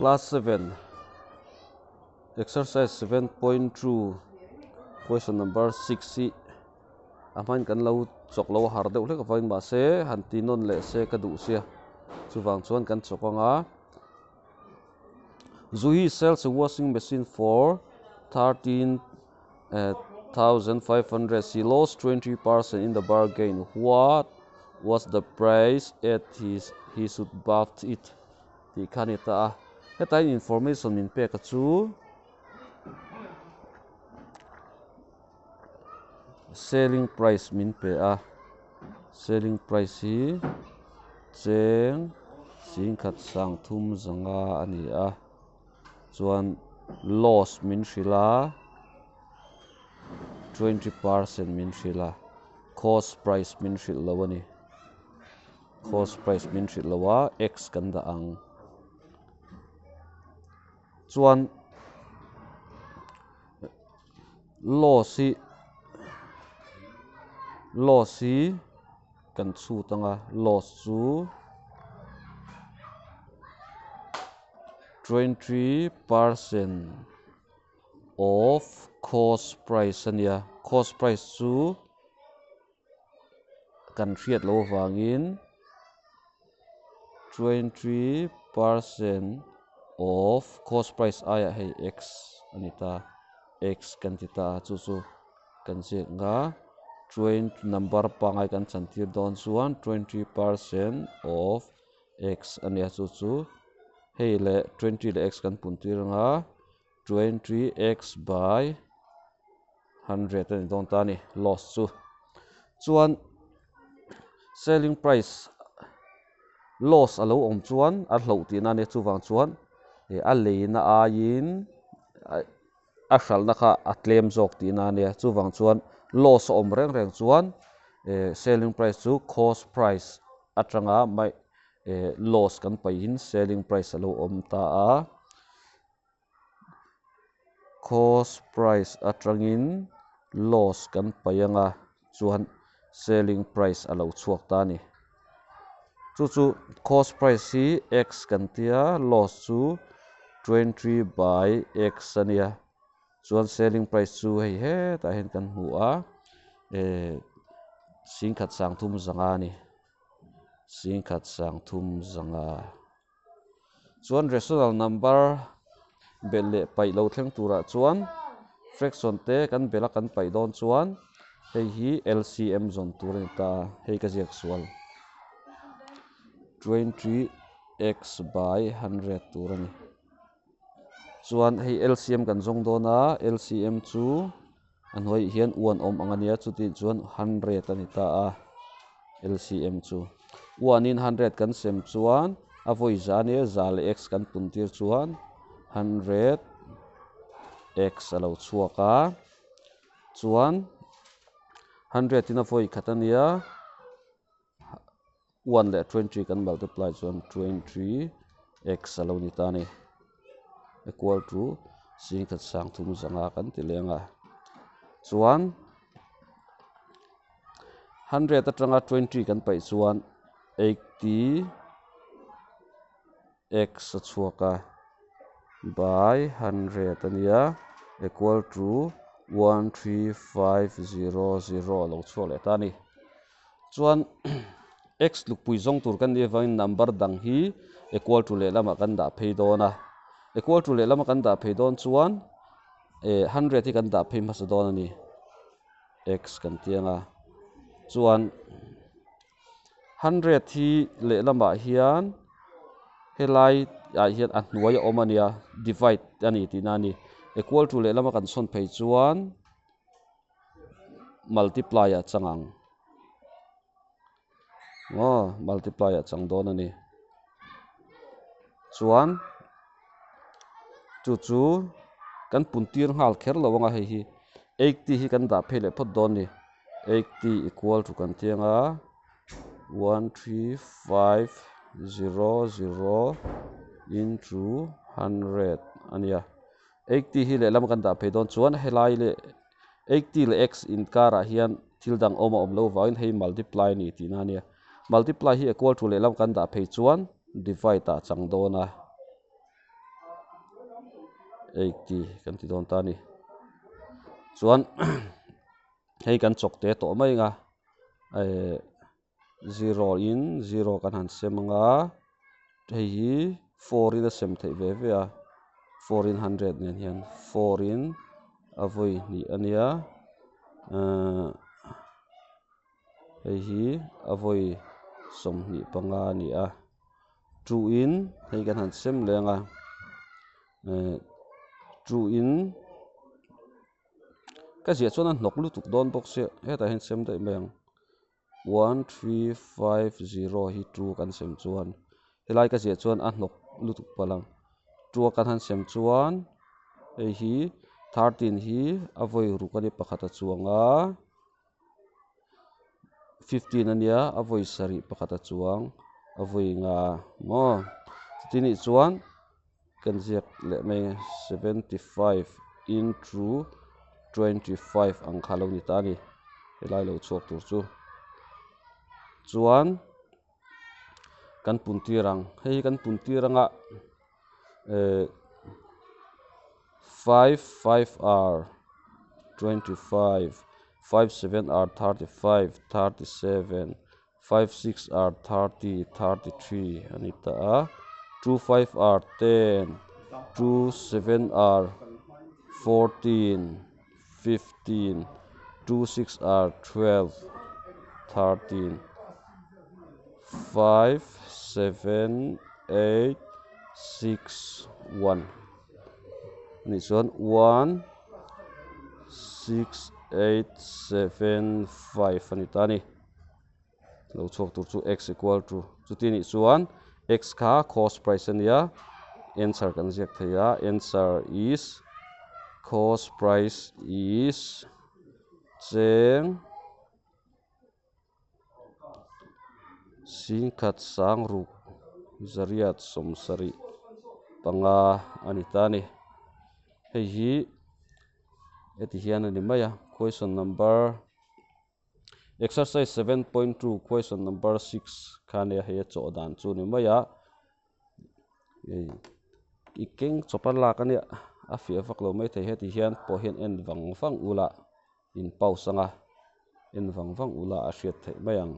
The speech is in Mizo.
Class 7 Exercise 7.2 Question number 6 hi a hmain kan lo chawk lo a har deuh hlek avangin mahse han ti nawn leh se ka duh sia chuvang chuan kan chawk anga Zuhi sells a washing machine for 13,500 she lost 20% in the bargain what was the price at his he should bought it. Tih kha a ni ta a, hetah hian information min pek a chu selling price min pe a, selling price hi cheng singkhat sang thum zanga a ni a, chuan loss min hrilh a 20% min hrilh a, cost price min hrilh lo a ni. Cost price min hrilh lo a, x kan dah ang. Chuan loss hi loss hi kan chhut ang a, loss chu 20% of cost price a nia, cost price chu. Kan hriat loh avangin 20% of cost price aiah hei x a ni ta, x kan ti ta a, chu chu kan ziak ang a, number pangngai kan chantir dawn chuan 20% of x a nia, chu chu hei leh 20 leh x kan puntir ang a. 20x by 100 a ni dawn ta a ni loss chu. Chuan selling price loss a lo awm chuan a hloh tihna a nia chuvang chuan a leina aiin a hralhna kha a tlem zawk tihna a nia chuvang chuan loss a awm reng reng chuan selling price chu cost price atanga loss kan paihin selling price a lo awm ta a. Cost price atangin loss kan paih anga chuan selling price a lo chhuak ta a ni. Chu chu cost price hi x kan tia loss chu 20 by x a nia chuan selling price chu hei hetah hian kan hmu a eh singkhat sang thum zanga a ni singkhat sang thum zanga. Chuan rational number belh leh paih lo thleng turah chuan fraction te kan belh a kan paih dawn chuan hei hi LCM zawn tur a ni ta a, hei ka ziak sual 20x by 100 tur a ni. Chuan hei LCM kan zawng dawn a, LCM chu a hnuaiah hian one awm ang a nia chutih chuan 100 a ni ta a LCM chu. One in 100 kan sem chuan a vawi za a nia za leh x kan pun tir chuan 100 x a lo chhuak a chuan 100 in a vawi khat a nia one leh 20 kan multiply chuan 20 x a lo ni ta a ni equal to singkhat sang thum zanga kan ti leng a chuan 100 atanga 20 kan paih chuan 80 x a chhuak a by 100 a nia equal to 13500 a lo chhuak leh ta a ni. Chuan x tlukpui zawng tur kan nih avangin number dang hi equal to lehlamah kan dah phei dawn a, equal to lehlama kan dah phei dawn chuan eh 100 hi kan dah phei hmasa dawn a ni x kan ti ang a chuan 100 hi lehlamah hian helai ah hian a hnuai a awm a nia divide a ni tihna a ni equal to lehlama kan sawn phei chuan multiply ah chang ang aw multiply ah chang dawn a ni chuan chu chu kan pun tir nghal kher lo ang a hei hi 80 hi kan dah phei leh phawt dawn a ni 80 equal to kan ti ang a 13500 into 100 a nia. 80 hi lehlam kan dah phei dawn chuan helai leh 80 leh x inkarah hian thil dang awm a awm lo vangin hei multiply a ni tihna a nia. Multiply hi equal to lehlam kan dah phei chuan divide ah chang dawn a. 80 kan ti dawn ta a ni. Chuan hei kan chawk te tawh mai ang a eh zero in zero kan han sem ang a hei hi four in a sem theih ve ve a four in hundred nen hian four in a vawi hnih a nia ahh hei hi a vawi 25 a ni a two in hei kan han sem leh ang a eh two in ka ziah chuan a hnawk lutuk dawn bawk sia hetah hian sem daih mai ang one three five zero hi two kan sem chuan helai ka ziah chuan a hnawk lutuk palh ang two a kan han sem chuan hei hi 13 hi a vawi ruk a ni pakhat a chuang a. 15 a nia a vawi sarih pakhat a chuang a vawi nga maw chuti nih chuan kan ziak leh mai 75 into 25 ang kha lo ni ta a ni helai lo chhuak tur chu chuan kan pun tir ang hei hi kan pun tir anga eh 5 5 are 25 5 7 are 35 37 5 6 are 30 33 a ni ta a 2 5 are 10 2 7 are 14 15 2 6 are 12 13 5 7 8 6 1 anih chuan one six eight seven five a ni ta a ni lo chhuak tur chu x equal to chuti anih chuan x kha cost price a nia answer kan ziak thei a answer is cost price is cheng Singkhat sang ruk zariat 75 a ni ta a ni. Hei hi heti hian a ni mai a question number exercise 7.2 question number 6 kha nia hei a chawh dan chu a ni mai a hei i keng chawp a lak a nia a fiah vak lo maithei heti hian pawh hian en vang vang ula in pause anga en vang vang ula a hriat theih mai ang.